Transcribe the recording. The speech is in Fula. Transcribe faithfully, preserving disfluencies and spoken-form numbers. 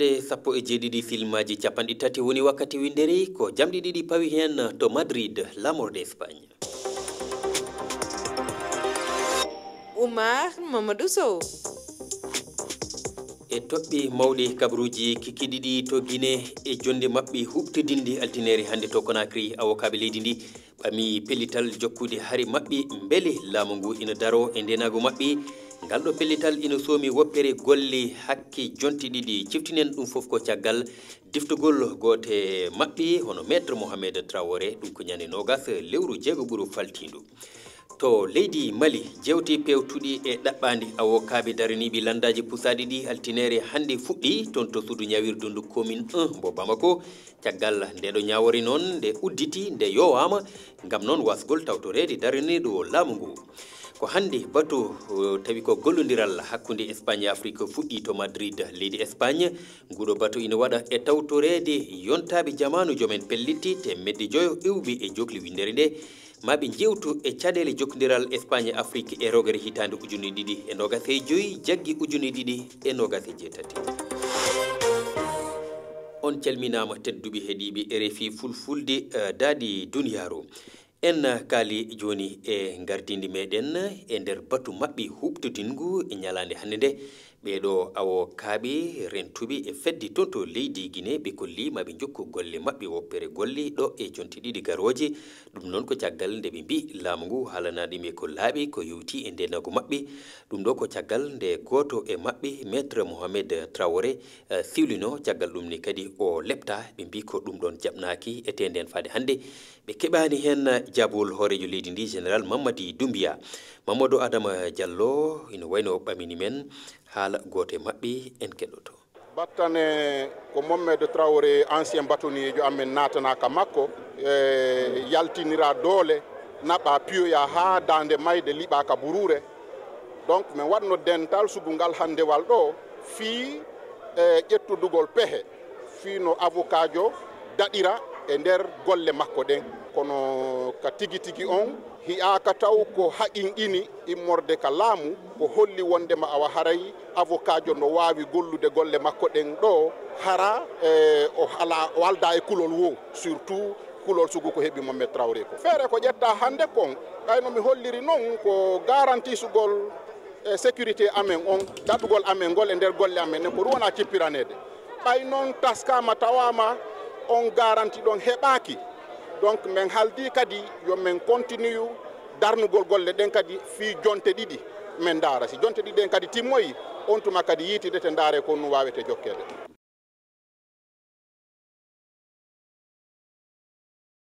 Nde sappo e jeeɗiɗi silmaaji capanɗe tati woni wakkati winndere, ko jamɗe ɗiɗi pawi heen to Madrid, laamorde Espagne. Oumar Mamadou Sow. E toɓɓe mawɗe kabaruuji kikiiɗe ɗi to Guinée e jonnde maɓɓe huɓtidinde altine hannde to Conakry, awokaaɓe leydi ndi ɓami pellital jokkude hari maɓɓe mbele laamu ngu ina daro e ndeenaagu maɓɓe. Ngal ɗo pellital ina soomi woppere golle hakke jonte ɗiɗi. Ciftinen ɗum fof ko caggal diftugol gooto e maɓɓe, hono Maître Mohamed Traoré, ɗum ko ñande noogas lewru jeego ɓuru faltiindu. To leydi Mali, jeewte peewtuɗi e ɗaɓɓaandi awokaaɓe daraniiɓe lanndaaji pusaaɗi ɗi altine hannde fuɗɗi toon to suudu ñaawirdu ndu commune un mbo Bamako. Caggal ndeeɗo ñaawoore noon, nde udditi, nde yowaama, ngam noon waasgol tawtoreede daraniiɗo laamu ngu. Ko hannde batu, eh, tawi ko gollondiral hakkunde Espagne e Afrique fuɗɗi to Madrid, leydi Espagne. Nguɗo batu ina waɗa e tawtoreede yontaaɓe jamaanu, joomen pellitte teemedde joyo iwɓe e jokli winndere nde. Maa ɓe njeewtu e caɗeele jokkondiral Espagne e Afrique e rogere hitaande ujunere ɗiɗi e noogas e joy jaggi ujunere ɗiɗi e noogas e jeetati. On calminaama, tedduɓe heɗiiɓe R F I Fulfulde, eh, daaɗi duniyaaru. En kaali jooni e ngardiindi meɗen e nder batu maɓɓe huɓtodingu e ñalaande hannde nde. Ɓeeɗo awokaaɓe rentuɓe e fedde toon to leydi Guinée, ɓe kolli ma ɓe njokku golle maɓɓe woppere golle ɗo e jonte ɗiɗi garooje. Ɗum noon ko caggal nde ɓe mbii laamu ngu haalanaade ɓe ko laaɓi ko yowti e ndeenaagu maɓɓe. Ɗum ɗo ko caggal nde gooto e maɓɓe, Maître Mohamed Traoré, eh, siwlino. Caggal ɗum ni kadi o lepta, ɓe mbii ko ɗum ɗoon jaɓnaaki. Etee ndeen faade hannde ɓe keɓaani heen jaabawol hooreejo leydi ndi, Général Mamadi Doumbouya. Mamadou Adama Diallo ina wayno ɓamini men haala gooto e maɓɓe, en keɗoto. Battane ko Mohamed Traoré, ancien bâtonnier jo amen, naatanaaka makko, e yaltinira doole, naɓa piyoya haa daande mayde liɓaaka buruure. Donc, min waɗno dental subungal hanndewal ɗo fii, e, ƴettudugol pehe fii no avocat jo daɗira e nder golle makko ɗen. Kono ka tigi tigi on, hiyaaka taw ko haqinqini immorde ka laamu, ko holli wonndema awa haray avocat jo no waawi gollude golle makko ɗen ɗo, hara, e, o hala, o alda e kulol wo, surtout kulol sugu ko heɓi Mohamed Traoré ko. Feere ko ƴetta hannde kon, ɓayno mi holliri non ko garantisugol e sécurité amen on, daɗugol amen ngol e nder golle amen ɗen, ko ɗum wona cippiraneede. Ɓay noon taskaama tawaama on garanti ɗon heɓaaki, donc min haldi kadi yo min continue darnugol golle ɗen kadi fii jonte ɗiɗi min ndaara. Si jonte ɗiɗi ɗen kadi timmoyi, on tuma kadi yiitidete ndaare ko ɗum waawete jokkeede.